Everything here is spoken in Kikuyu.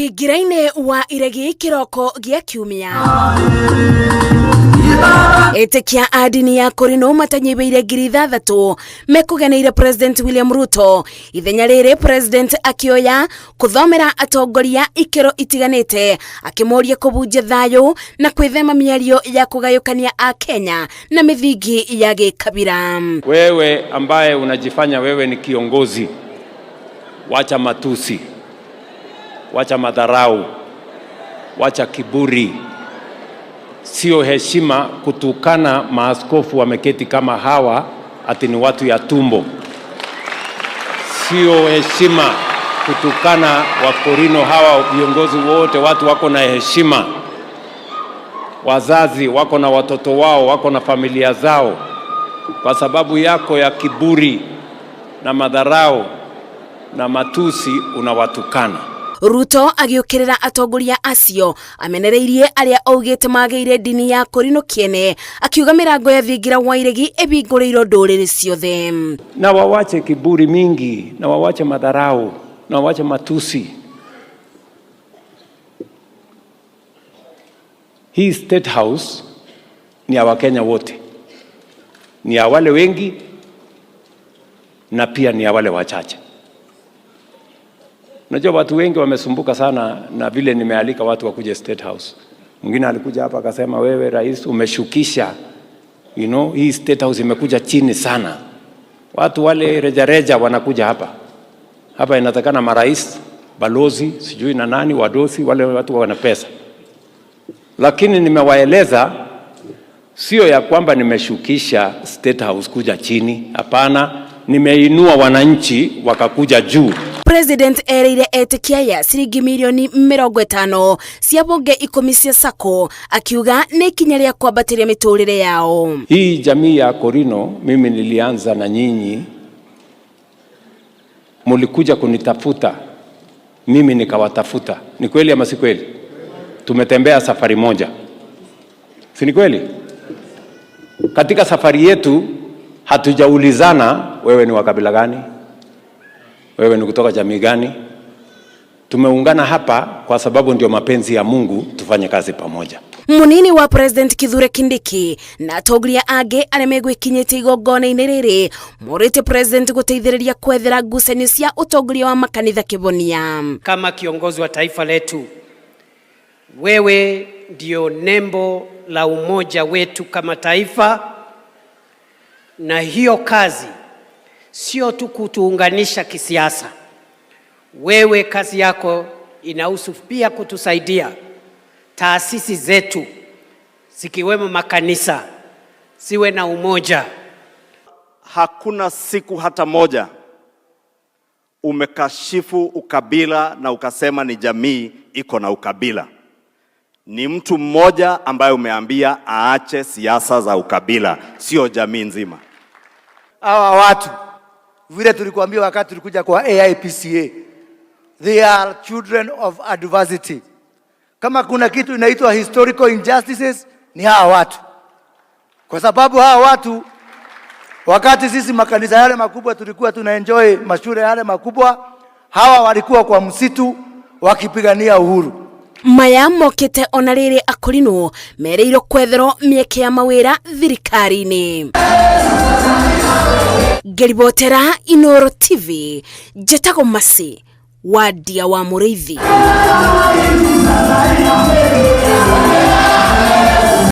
Thingira-inĩ wa iregi kĩroko gĩa kiumia. Etĩkia a ndini ya Kũrinũ matanyihĩire 6,000 mekũgeneire President William Ruto. Ithenya rĩrĩ President akĩoya kũthomera atongoria ikĩro itiganĩte akĩmoria kũbunjia thayũ na kwĩthema mĩario ya kũgayũkania a Kenya na mĩthingi ya gĩkabira. Wewe ambaye unajifanya wewe ni kiongozi, wacha matusi, wacha madharau, wacha kiburi. Sio heshima kutukana maaskofu wameketi kama hawa ati ni watu ya tumbo. Sio heshima kutukana Wakorino hawa viongozi wote, watu wako na heshima, wazazi wako na watoto wao, wako na familia zao. Kwa sababu yako ya kiburi na madharau na matusi unawatukana. Ruto agĩũkĩrĩra atongoria acio amenereirie arĩa augĩte magĩire ndini ya Kũrinũ kĩene, akiuga mĩrango ya thingira wa iregi ĩbingũrĩirwo ndũrĩrĩ ciothe. Na wawache kiburi mingi, na wawache madharau, na wawache matusi. Hii State House ni ya Wakenya wote, ni ya wale wengi na pia ni ya wale wachache. Unajua watu wengi wamesumbuka sana na vile nimealika watu wakuje State House. Mwingine alikuja hapa akasema, wewe rais umeshukisha, hii State House imekuja chini sana. Watu wale rejareja wanakuja hapa. Hapa inatakana marais, balozi, sijui na nani, wadosi, wale watu wana pesa. Lakini nimewaeleza sio ya kwamba nimeshukisha State House kuja chini, hapana, nimeinua wananchi wakakuja juu. President erĩire etĩkia aya ciringi mirioni 50 cia bunge 10 cia SACCO, akiuga nĩ ikinya rĩa kwambatĩria mĩtũrĩre yao. Hii jamii ya Korino mimi nilianza na nyinyi, mulikuja kunitafuta, mimi nikawatafuta. Ni kweli ama si kweli? Tumetembea safari moja, si ni kweli? Katika safari yetu hatujaulizana wewe ni wa kabila gani, wewe ni kutoka jamii gani. Tumeungana hapa kwa sababu ndio mapenzi ya Mungu, tufanye kazi pamoja. Munini wa President Kithure Kindiki na atongoria angĩ arĩa megwĩkinyĩtie igongona-inĩ rĩrĩ morĩtie President gũteithĩrĩria kwethera ngucanio cia ũtongoria wa makanitha kĩbonia. Kama kiongozi wa taifa letu, wewe ndio nembo la umoja wetu kama taifa, na hiyo kazi sio tu kutuunganisha kisiasa. Wewe kazi yako inahusu pia kutusaidia taasisi zetu zikiwemo makanisa ziwe na umoja. Hakuna siku hata moja umekashifu ukabila na ukasema ni jamii iko na ukabila. Ni mtu mmoja ambaye umeambia aache siasa za ukabila, sio jamii nzima. Hawa watu vile tulikuambia wakati tulikuja kwa AIPCA, they are children of adversity. Kama kuna kitu inaitwa historical injustices ni hawa watu, kwa sababu hawa watu wakati sisi makanisa yale makubwa tulikuwa tunaenjoy mashule yale makubwa, hawa walikuwa kwa msitu wakipigania uhuru. Maya mokĩte ona rĩrĩ akorinũ merĩirwo kwetherwo mĩeke ya mawĩra thirikari-inĩ. Ngĩribotera Inooro TV, njĩtagwo Mercy Wandia wa Mũrĩithi.